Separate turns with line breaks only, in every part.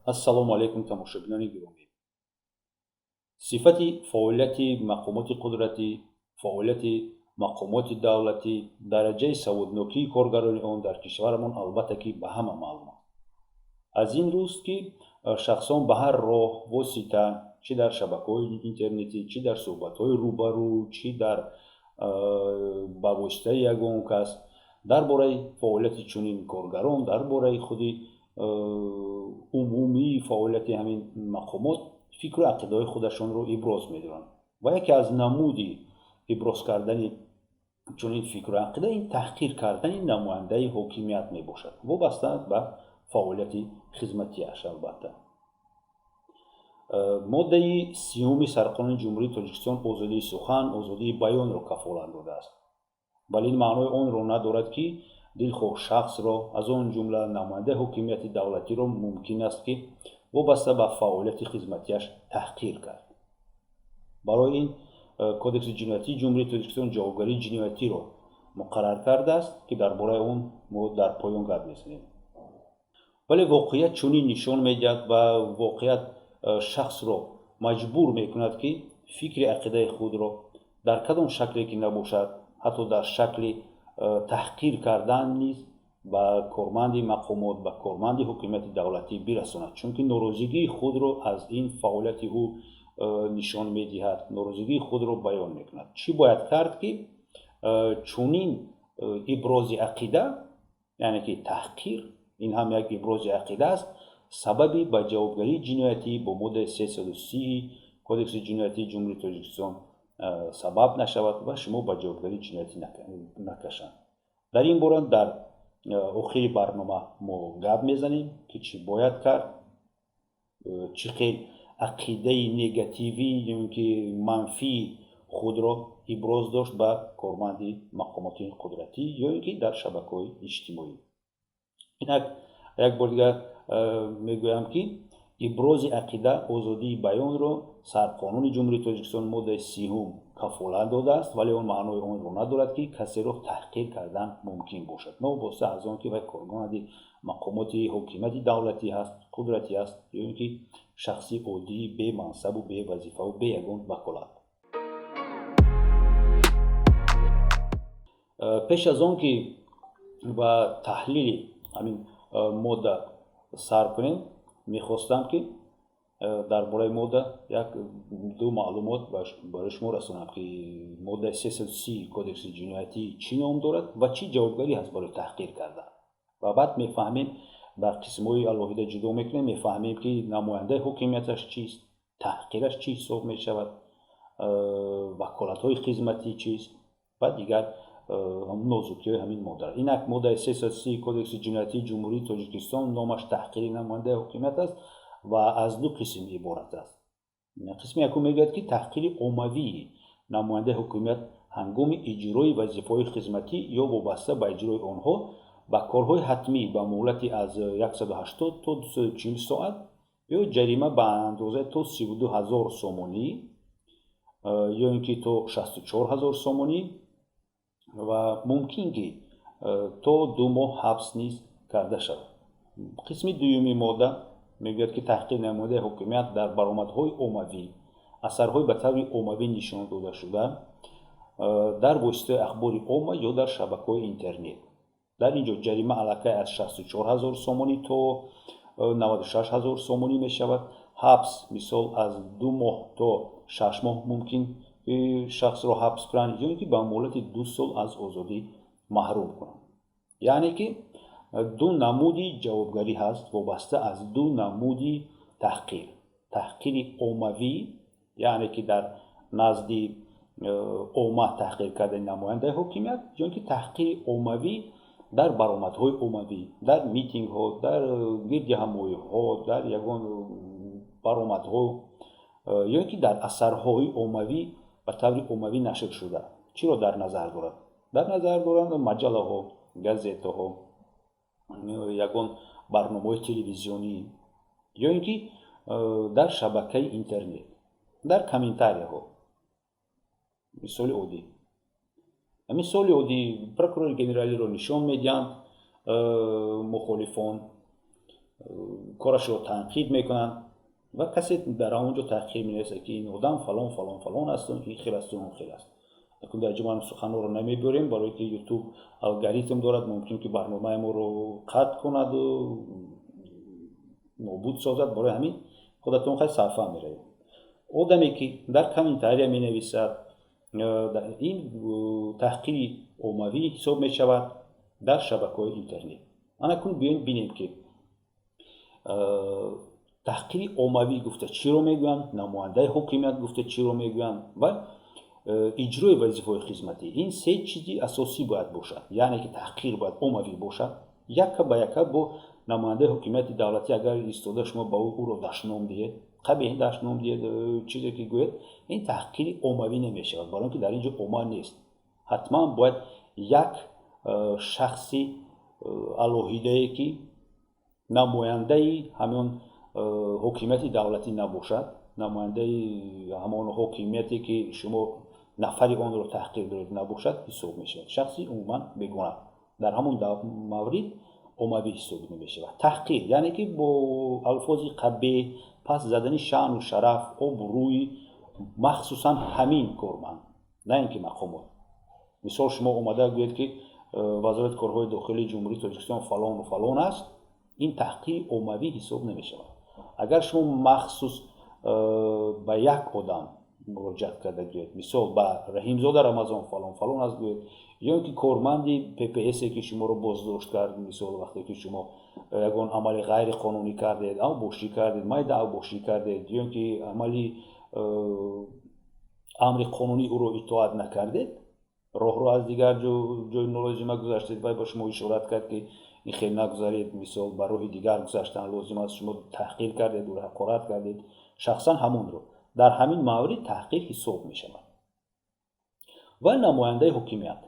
Ассалому алайкум, тамошобинони гиромӣ. Сифати фаъолияти мақомоти қудратӣ, фаъолияти мақомоти давлатӣ, дараҷаи саводнокии коргарони он дар кишварамон, албатта, ки ба ҳама маълум аст. Аз ин рӯст, ки шахсон ба ҳар роҳ, восита, чӣ дар шабакаҳои интернетӣ, чӣ дар суҳбатҳои рӯбарӯ, чӣ дар ба воситаи ягон кас дар бораи фаъолияти чунин коргарон, дар бораи худи умумии фаъолияти ҳамин мақомот фикру ақидаҳои худашонро иброз медоранд. Ва яке аз намуди иброз кардани чунин фикру ақида ин таҳқир кардани намояндаи ҳокимият мебошад, вобаста ба фаъолияти хизматиаш. Албатта, моддаи 30-уми Сарқонуни Ҷумҳурии Тоҷикистон озодии сухан, озодии баёнро кафолат додааст, вале ин маънои онро надорад, ки дилхоҳ шахсро, аз он ҷумла намояндаи ҳокимияти давлатиро, мумкин аст, ки вобаста ба фаъолияти хизматиаш таҳқир кард. Барои ин Кодекси ҷиноятии Ҷумҳурии Тоҷикистон ҷавобгарии ҷиноятиро муқаррар кардааст, ки дар бораи он мо дар поён гап мезанем. Вале воқеият чунин нишон медиҳад ва воқеият шахсро маҷбур мекунад, ки фикри ақидаи худро дар кадом шакле ки набошад, ҳатто дар шакли таҳқир кардан низ, ба корманди мақомот, ба корманди ҳокимияти давлатӣ бирасонад, чунки норозигии худро аз ин фаъолияти ӯ нишон медиҳад, норозигии худро баён мекунад. Чӣ бояд кард, ки чунин ибрози ақида, яъне ки таҳқир, ин ҳам як ибрози ақида аст, сабаби ба ҷавобгарии ҷиноятӣ бо моддаи 330 Кодекси ҷиноятии Ҷумҳурии Тоҷикистон сабаб нашавад ва шумо ба ҷавобгарии ҷиноятӣ накашанд? Дар ин бора дар охири барнома мо гап мезанем, ки чӣ бояд кард, чӣ хел ақидаи негативӣ ё ки манфии худро иброз дошт ба корманди мақомоти қудратӣ ё ин ки дар шабакаҳои иҷтимоӣ. Инак, як бор дигар мегӯям, ки ибрози ақида, озодии баёнро Сарқонуни Ҷумҳурии Тоҷикистон, моддаи 30-ум, кафолат додааст, вале он маънои онро надорад, ки касеро таҳқир кардан мумкин бошад, новобаста аз он ки вай корманди мақомоти ҳокимияти давлатӣ ҳаст, қудратӣ аст ё ин ки шахси оддии бемансабу бевазифаву бе ягон ваколат. Пеш аз он ки ба таҳлили ҳамин модда сар кунем, мехостам, ки дар бораи модда як ду маълумот барои шумо расонам, ки моддаи 330 Кодекси ҷиноятӣ чӣ ном дорад ва чӣ ҷавобгарӣ ҳаст барои таҳқир кардан. Ва баъд мефаҳмем, ба қисмҳои алоҳида ҷудо мекунем, мефаҳмем, ки намояндаи ҳокимияташ чист, таҳқираш чӣ ҳисоб мешавад, ваколатҳои хизматӣ чист ва дигар нозукиҳои ҳамин модда. Инак, моддаи 330 Кодекси ҷиноятии Ҷумҳурии Тоҷикистон номаш таҳқири намояндаи ҳокимият аст ва аз ду қисм иборат аст. Қисми якум мегӯяд, ки таҳқири оммавии намояндаи ҳокимият ҳангоми иҷрои вазифаҳои хизматӣ ё вобаста ба иҷрои онҳо ба корҳои ҳатмӣ ба муҳлати аз 180 то 240 соат ё ҷарима ба андозаи то 32 ҳазор сомонӣ ё ин ки то 64 ҳазор сомонӣ ва мумкин ки то 2 моҳ ҳабс низ карда шавад. Қисми дуюми модда мегӯяд, ки таҳқири намояндаи ҳокимият дар баромадҳои оммавӣ, асарҳои ба таври оммавӣ нишон додашуда дар воситаи ахбори омма ё дар шабакаҳои интернет. Дар ин ҷо ҷарима аллакай аз 64 ҳазор сомонӣ то 96 ҳазор сомонӣ мешавад. Ҳабс, мисол, аз 2 моҳ то 6 моҳ мумкин шахсро ҳабс кунанд ё ин ки ба муҳлати 2 сол аз озодӣ маҳрум кунанд. Яъне ки ду намуди ҷавобгарӣ ҳаст вобаста аз ду намуди таҳқир: таҳқири оммавӣ, яъне ки дар назди омма таҳқир кардани намояндаи ҳокимият, ё ин ки таҳқири оммавӣ дар баромадҳои оммавӣ, дар митингҳо, дар гирдиҳамоиҳо, дар ягон баромадҳо ё ин ки дар асарҳои оммавӣ, ба таври оммавӣ нашр шуда. Чиро дар назар дорад? Дар назар доранд маҷаллаҳо, газетаҳо, ягон барномаҳои телевизионӣ ё ин ки дар шабакаи интернет, дар комментарияҳо. Мисоли оддӣ, прокурори генералиро нишон медиҳанд мухолифон. Корашро танқид мекунанд ва касе дар он ҷо таҳқир менависад, ки ин одам фалон, фалон, фалон асту ин хел асту он хел аст. Акун дар ҷо ман суханҳоро намебиёрем, барое ки Ютуб алгоритм дорад, мумкин ки барномаи моро қатъ кунаду нобуд созад. Барои ҳамин худатон хай сарфа меравед. Одаме ки дар комментария менависад, ин таҳқири оммавӣ ҳисоб мешавад дар шабакаҳои интернет. Анакун биёем бинем, ки таҳқири оммавӣ гуфта чиро мегӯянд, намояндаи ҳокимият гуфта чиро мегӯянд ва иҷрои вазифаҳои хизматӣ. Ин се чизи асосӣ бояд бошад, яъне ки таҳқир бояд оммавӣ бошад, яка ба яка бо намояндаи ҳокимияти давлатӣ. Агар истода шумо ба ӯро дашном диҳед, қабеҳ дашном диҳед, чизе ки гӯед, ин таҳқири оммавӣ намешавад, барои он ки дар ин ҷо омма нест. Ҳатман бояд як шахси алоҳидае, ки намояндаи ҳамон ҳокимияти давлатӣ набошад, намояндаи ҳамон ҳокимияте, ки шумо нафари онро таҳқир доред, набошад, ҳисоб мешавад. Шахси умуман бегуна дар ҳамон маврид оммавӣ ҳисобида мешавад. Таҳқир, яъне ки бо алфози қабеҳ пас задани шаъну шараф, обрӯи махсусан ҳамин корманд, на ин ки мақомот. Мисол, шумо омада гӯед, ки Вазорати корҳои дохилии Ҷумҳурии Тоҷикистон фалону фалон аст, ин таҳқири оммавӣ ҳисоб намешавад. Агар шумо махсус ба як одам муроҷиат карда гӯед, мисол, ба Раҳимзода Рамазон фалон, фалон аст гӯед, ё ин ки корманди ППСе, ки шуморо боздошт кард, мисол, вақте ки шумо ягон амали ғайриқонунӣ кардед, авбошӣ кардед, майда авбошӣ кардед, ё ин ки амали амри қонунӣ ӯро итоат накардед, роҳро аз дигар ҷои нолозима гузаштед, вай ба шумо ишорат кард, ки ин хел нагузаред, мисол, ба роҳи дигар гузаштан лозим аст, шумо таҳқир кардед, ӯро ҳақорат кардед, шахсан ҳамонро, дар ҳамин маврид таҳқир ҳисоб мешавад. Ва намояндаи ҳокимият,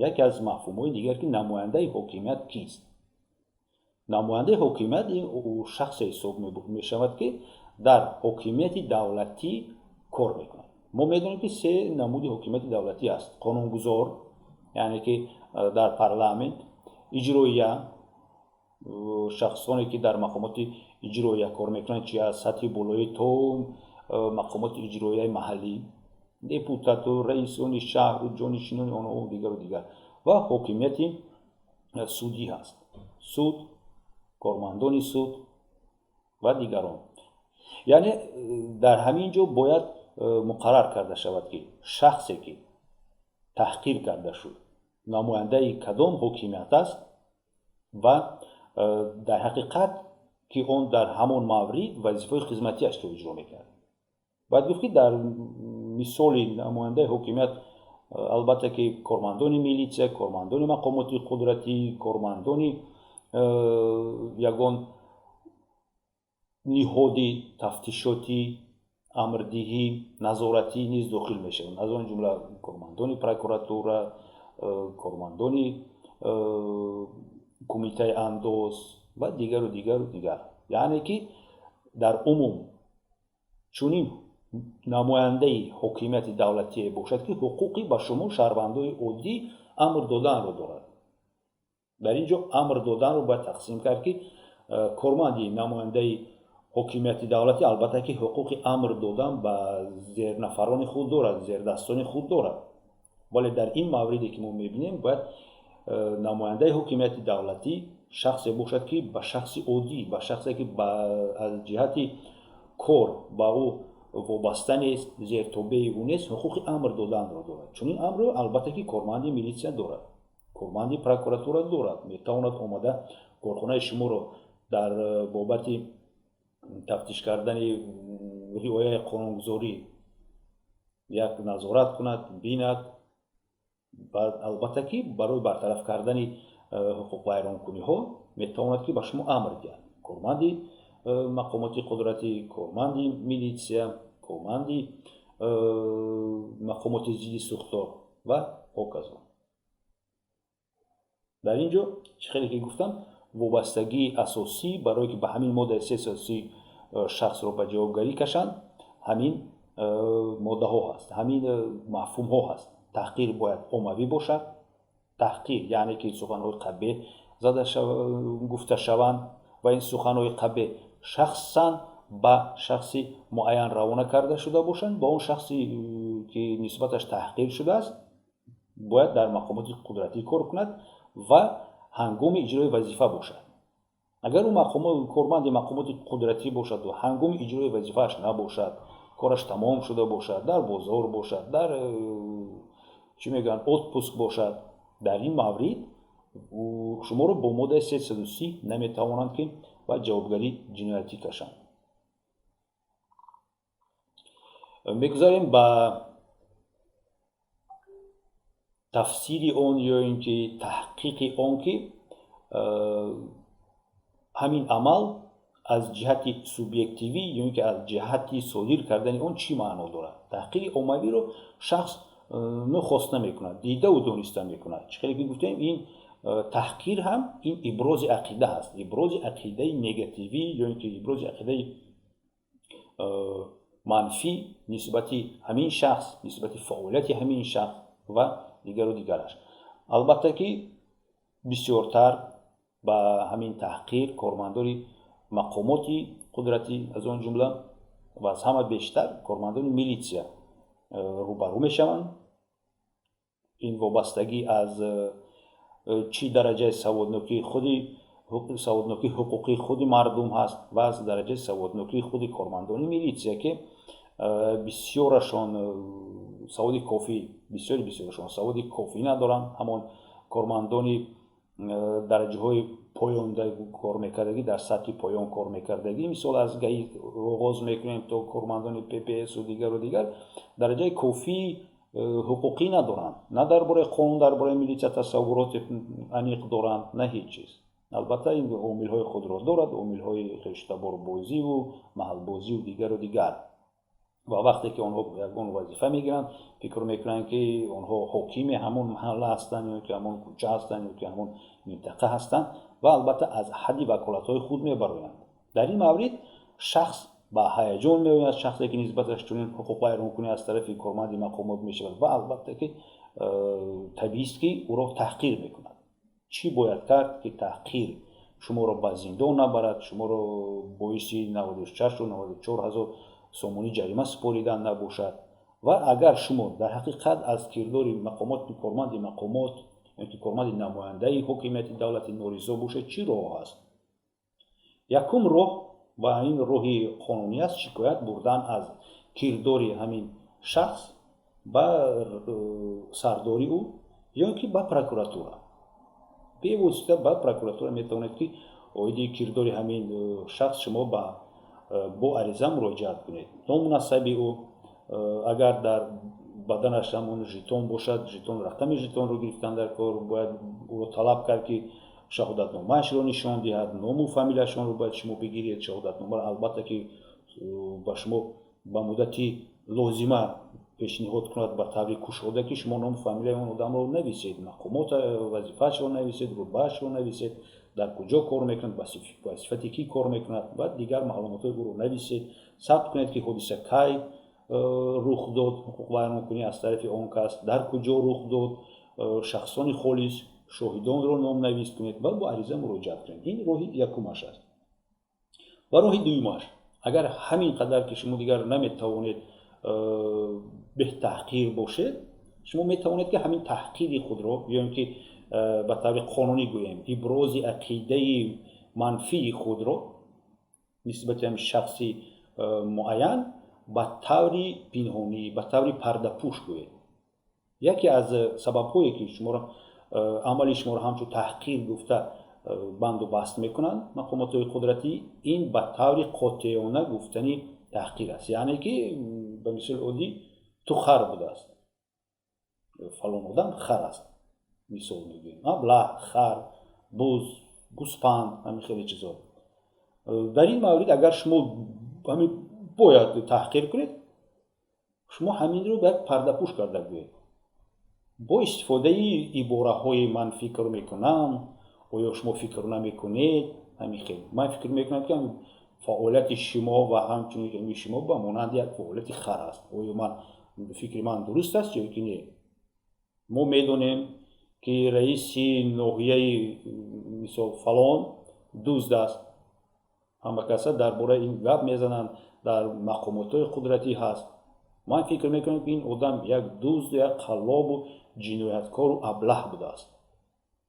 яке аз мафҳумҳои дигар, ки намояндаи ҳокимият кист? Намояндаи ҳокимият ин шахсе ҳисоб мешавад, ки дар ҳокимияти давлатӣ кор мекунад. Мо медонем, ки се намуди ҳокимияти давлатӣ аст: қонунгузор, яъне ки дар парламент, иҷроия, шахсоне ки дар мақомоти иҷроия кор мекунанд, чи аз сатҳи болоӣ то мақомоти иҷроияи маҳаллӣ, депутату раисони шаҳру ҷонишинони онҳо, дигару дигар, ва ҳокимияти судӣ ҳаст, суд, кормандони суд ва дигарон. Яъне дар ҳамин ҷо бояд муқаррар карда шавад, ки шахсе, ки таҳқир карда шуд, намояндаи кадом ҳокимият аст ва дар ҳақиқат ки он дар ҳамон маврид вазифаи хизматиашро иҷро мекард. Бояд гуфт, ки дар мисоли намояндаи ҳокимият, албатта ки кормандони милитсия, кормандони мақомоти қудратӣ, кормандони ягон ниҳоди тафтишотӣ, амрдиҳӣ, назоратӣ низ дохил мешаванд, аз он ҷумла кормандони прокуратура, кормандони кумитаи андоз ва дигару дигару дигар. Яъне ки дар умум чунин намояндаи ҳокимияти давлатие бошад, ки ҳуқуқи ба шумо, шаҳрвандои оддӣ, амр доданро дорад. Дар ин ҷо амр доданро бояд тақсим кард, ки корманди намояндаи ҳокимияти давлатӣ, албатта ки ҳуқуқи амр додан ба зернафарони худ дорад, зердастони худ дорад, вале дар ин мавриде, ки мо мебинем, бояд намояндаи ҳокимияти давлатӣ шахсе бошад, ки ба шахси оддӣ, ба шахсе, ки аз ҷиҳати кор ба ӯ вобаста нест, зертобеи ӯ нест, ҳуқуқи амр доданро дорад. Чунин амрро, албатта ки, корманди милитсия дорад, корманди прокуратура дорад, метавонад омада корхонаи шуморо дар бобати тафтиш кардани риояи қонунгузорӣ як назорат кунад, бинад. Албатта ки барои бартараф кардани ҳуқуқвайронкуниҳо метавонад, ки ба шумо амр диҳад. Корманди мақомоти қудратӣ, корманди милитсия, корманди мақомоти зидди сӯхтор ва ҳоказо. Дар ин ҷо, чӣ хеле ки гуфтам, вобастагии асосӣ, барое ки ба ҳамин моддаи 330 шахсро ба ҷавобгарӣ кашанд, ҳамин моддаҳо ҳаст, ҳамин мафҳумҳо ҳаст. Таҳқир бояд оммавӣ бошад. Таҳқир, яъне ки суханҳои қабеҳ зада гуфта шаванд ва ин суханҳои қабеҳ шахсан ба шахси муайян равона карда шуда бошанд ва он шахсе, ки нисбаташ таҳқир шудааст, бояд дар мақомоти қудратӣ кор кунад ва ҳангоми иҷрои вазифа бошад. Агар ӯ корманди мақомоти қудратӣ бошад ва ҳангоми иҷрои вазифааш набошад, кораш тамом шуда бошад, дар бозор бошад, дар чӣ мегӯянд, отпуск бошад, дар ин маврид шуморо бо моддаи 330 наметавонанд, ки ба ҷавобгарии ҷиноятӣ кашанд. Мегузарем ба тафсири он ё ин ки таҳқиқи он, ки ҳамин амал аз ҷиҳати субъективӣ ё ин ки аз ҷиҳати содир кардани он чӣ маъно дорад. Таҳқири оммавиро шахс нохоста мекунад, дидаву дониста мекунад. Чӣ хеле ки гуфтем, ин таҳқир ҳам ин ибрози ақида ҳаст, ибрози ақидаи негативӣ ё ин ки ибрози ақидаи манфӣ нисбати ҳамин шахс, нисбати фаъолияти ҳамин шахс ва дигару дигараш. Албатта ки бисёртар ба ҳамин таҳқир кормандони мақомоти қудратӣ, аз он ҷумла ва аз ҳама бештар кормандони милитсия рӯбарӯ мешаванд. Ин вобастагӣ аз чӣ дараҷаи саводнокии худи саводнокии ҳуқуқии худи мардум ҳаст ва аз дараҷаи саводнокии худи кормандони милитсия, ки бисёрашон саводи кофӣ, бисёри бисёрашон саводи кофӣ надоранд. Ҳамон кормандони дараҷаҳои поён кор мекардагӣ, дар сатҳи поён кор мекардагӣ, мисол аз ГАИ оғоз мекунем то кормандони ППСу дигару дигар, дараҷаи кофии ҳуқуқӣ надоранд. На дар бораи қонун, дар бораи милитсия тасаввуроти аниқ доранд, на ҳеҷ чиз. Албатта, ин омилҳои худро дорад, омилҳои хештаборбозиву маҳалбозиву дигару дигар. Ва вақте ки онҳо ягон вазифа мегиранд, фикр мекунанд, ки онҳо ҳокими ҳамон маҳалла ҳастанд ё ки ҳамон кӯча ҳастанд ё ки ҳамон минтақа ҳастанд ва албатта аз ҳадди ваколатҳои худ мебароянд. Дар ин маврид шахс ба ҳаяҷон меояд, шахсе ки нисбаташ чунин ҳуқуқвайронкунӣ аз тарафи корманди мақомот мешавад, ва албатта ки табиист, ки ӯро таҳқир мекунад. Чӣ бояд кард, ки таҳқир шуморо ба зиндон набарад, шуморо боиси 96-у 94 ҳазор сомонӣ ҷарима супоридан набошад? Ва агар шумо дар ҳақиқат аз кирдори мақомот, корманди мақомот ё ки корманди намояндаи ҳокимияти давлати норизо бошед, чӣ роҳ ҳаст? Якум роҳ, ва ин роҳи қонунӣ аст, шикоят бурдан аз кирдори ҳамин шахс ба сардори ӯ ё ки ба прокуратура. Бевосита ба прокуратура метавонед, ки оиди кирдори ҳамин шахс шумо бо ариза муроҷиат кунед. Ному насаби ӯ, агар дар баданаш ҳамон жетон бошад, жетон, рақами жетонро гирифтан дар кор, бояд ӯро талаб кард, ки шаҳодатномаашро нишон диҳад, ному фамилияшонро бояд шумо бигиред. Шаҳодатномаро албатта ки ба шумо ба муддати лозима пешниҳод кунад ба таври кушода, ки шумо ному фамилияи он одамро нависед, мақомот вазифаашро нависед, рутбаашро нависед, дар куҷо кор мекунад, ба сифати кӣ кор мекунад ва дигар маълумотҳои ӯро нависед. Сабт кунед, ки ҳодиса кай рух дод, ҳуқуқвайронкунӣ аз тарафи он кас дар куҷо рух дод, шахсони холис, шоҳидонро номнавис кунед ва бо ариза муроҷиат кунед. Ин роҳи якумаш аст. Ва роҳи дуюмаш, агар ҳамин қадар ки шумо дигар наметавонед беҳтаҳқир бошед, шумо метавонед, ки ҳамин таҳқири худро ё ин ки ба таври қонунӣ гӯем, ибрози ақидаи манфии худро нисбати ҳамин шахси муайян ба таври пинҳонӣ, ба таври пардапӯш гӯед. Яке аз сабабҳое, ки шуморо, амали шуморо ҳамчун таҳқир гуфта банду баст мекунанд мақомотҳои қудратӣ, ин ба таври қотеона гуфтани таҳқир аст. Яъне ки ба мисоли оддӣ, ту хар будааст, фалон одам хар аст, мисол мегӯем, аблаҳ, хар, буз, гӯспанд, ҳамин хеле чизҳо. Дар ин маврид агар шумо ҳамин бояд таҳқир кунед, шумо ҳаминро бояд пардапӯш карда гӯед бо истифодаи ибораҳои «ман фикр мекунам», «оё шумо фикр намекунед?», ҳамин хел. «Ман фикр мекунам, ки фаъолияти шумо ва ҳамчунин шумо ба монанди як фаъолияти хар аст. Оё ман фикри ман дуруст аст ё ки не? Мо медонем, ки раиси ноҳияи, мисол, фалон дузд аст». Ҳама каса дар бораи ин гап мезананд, дар мақомотҳои қудратӣ ҳаст. Ман фикр мекунам, ки ин одам як дузду, як қаллобу, ҷинояткору аблаҳ будааст.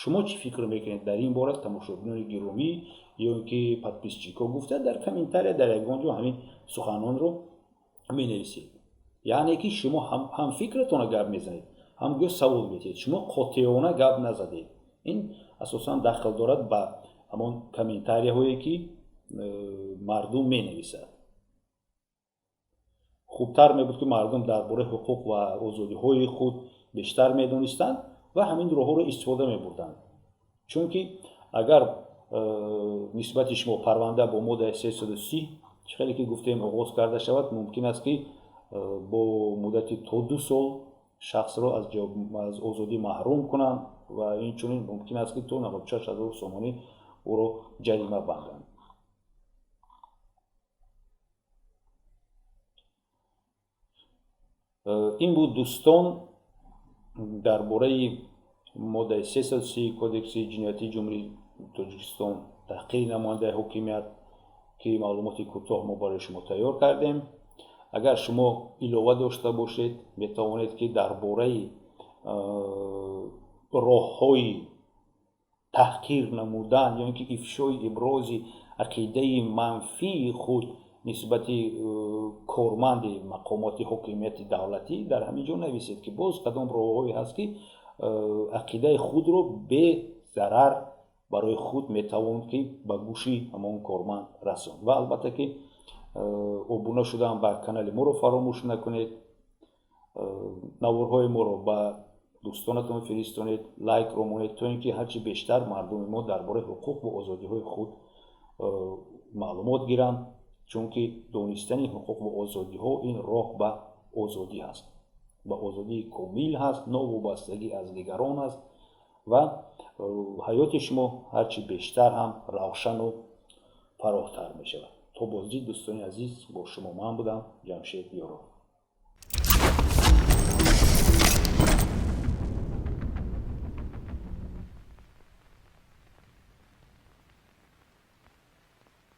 Шумо чӣ фикр мекунед дар ин бора, тамошобинони гиромӣ, ё ин ки подписчикҳо? Гуфта, дар комментария, дар ягон ҷо ҳамин суханонро менависед. Яъне ки шумо ҳам фикратона гап мезанед, ҳам гӯ савол метиҳед. Шумо қотеона гап назадед. Ин асосан дахл дорад ба ҳамон комментарияҳое, ки мардум менависад. Хубтар мебуд, ки мардум дар бораи ҳуқуқ ва озодиҳои худ бештар медонистанд ва ҳамин роҳҳоро истифода мебурданд. Чунки агар нисбати шумо парванда бо моддаи 330, чӣ хеле ки гуфтем, оғоз карда шавад, мумкин аст, ки бо муддати то 2 сол шахсро аз озодӣ маҳрум кунанд ва инчунин мумкин аст, ки то 96 000 сомонӣ ӯро ҷарима банданд. Ин буд, дӯстон, дар бораи моддаи 330 Кодекси ҷиноятии Ҷумҳурии Тоҷикистон, таҳқири намояндаи ҳокимият, ки маълумоти кӯтоҳ мо барои шумо тайёр кардем. Агар шумо илова дошта бошед, метавонед, ки дар бораи роҳҳои таҳқир намудан ё ин ки ифшои ибрози ақидаи манфии худ нисбати корманди мақомоти ҳокимияти давлатӣ дар ҳамин ҷо нависед, ки боз кадом роҳҳое ҳаст, ки ақидаи худро безарар барои худ метавон ки ба гӯши ҳамон корманд расонд. Ва албатта ки обуна шудан ба канали моро фаромӯш накунед, наворҳои моро ба дӯстонатон фиристонед, лайкро монед, то ин ки ҳарчи бештар мардуми мо дар бораи ҳуқуқ ва озодиҳои худ маълумот гиранд, чунки донистани ҳуқуқ ва озодиҳо ин роҳ ба озодӣ ҳаст, ба озодии комил ҳаст, новобастагӣ аз дигарон аст ва ҳаёти шумо ҳарчи бештар ҳам равшану фароҳтар мешавад. То боздид, дӯстони азиз, бо шумо ман будам, Ҷамшед Ёров.